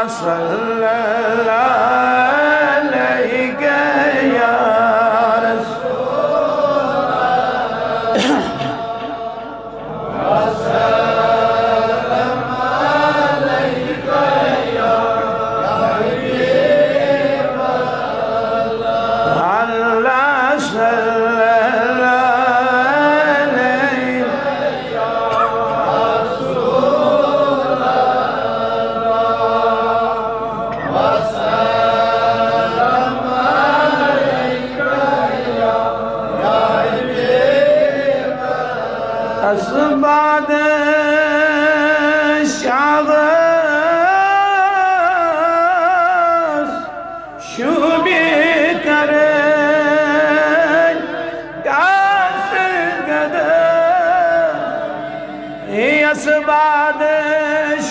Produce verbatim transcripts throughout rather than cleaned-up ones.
صلى الله عليك يا رسول الله. الله صلى الله عليه. اسباد شاغس شوبی کرن کاس گدن. اسباد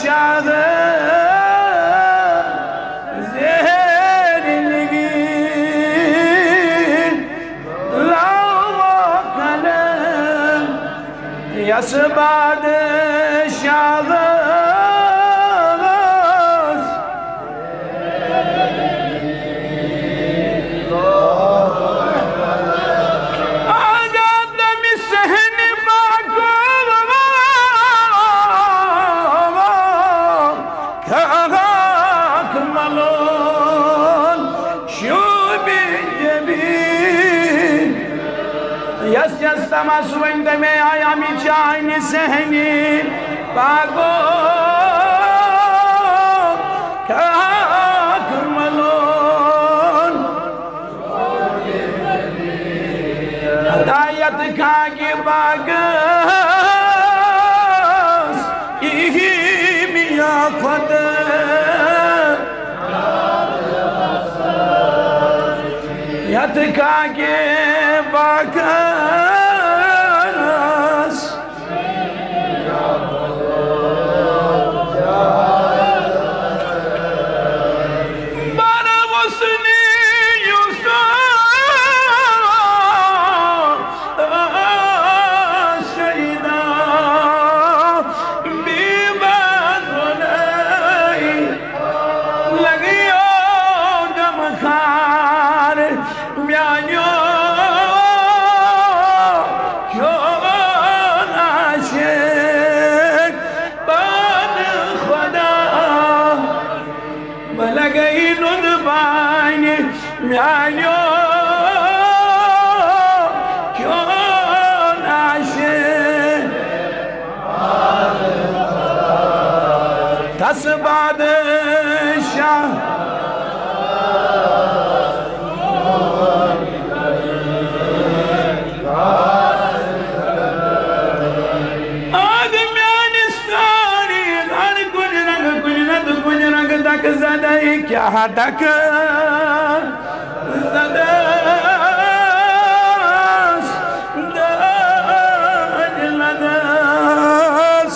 شاغس زیر لگی لاو کلن. یس بادشاہس آگا دمی صحن پاکو خاک ملون شوبی جبی. یس یس تماس ؤنۍ تَمے آیہِ اَمہِ چانہِ صحنہِ پاکو خاک ملون. ہدایت خاکہِ پاکس اِہی میا خۄدا. یتھ خاکہِ پاکس بر وسنی یوسف شہیدا بی بزنی. لگیو غم خار میانیو چون عاشق پان خدا. بہ لگئی نُن بانہِ میانیو چون عاشق. تس بادشاہ آد میانہِ ساری ہر کُنہِ رنگہٕ، کُنہِ نتہٕ کُنہِ رنگہٕ دکہٕ زدے. کیاہ دکہٕ زدس دٲدۍ لدس؟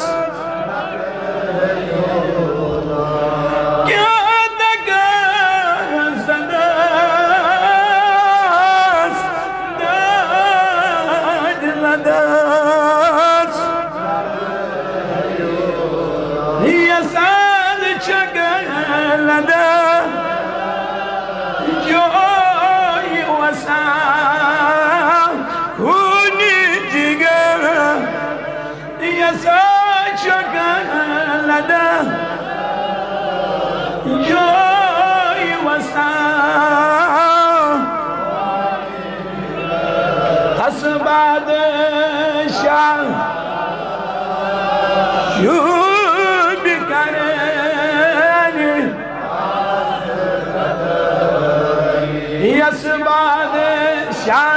کیاہ دکہٕ زدس دٲدۍ لدس؟ یس آز چھکھ لدان جوے وسان خوٗنہِ جگر. یس آز چھکھ لدان جوے وسان. تس بادشاہ شوبی کرن. یس بادشاہ